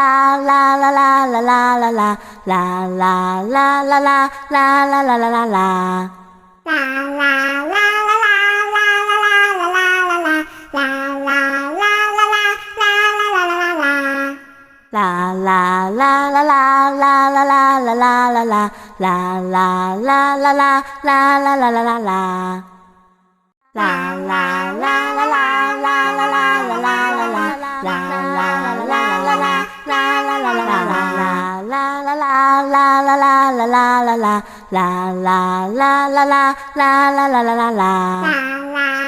laa, laa laa laa, laa laa laa laa, laa laa laa laa laa, laa laa laa laa laa laa. Laa laa laa laa laa, laa laa laa laa, laa laa laa laa, laa laa laa laa, laa laa laa laa, laa laa laa laa, laa laa laa laa laa, laa laa laa laa laa. Laa laa laa laa laa, laa laa laa laa, laa laa laa laa laa, laa laa laa laa laa, laa laa laa laa, laa laa laa laa, laa laa laa laa, laa laa laa laa, laa laa laa laa laa.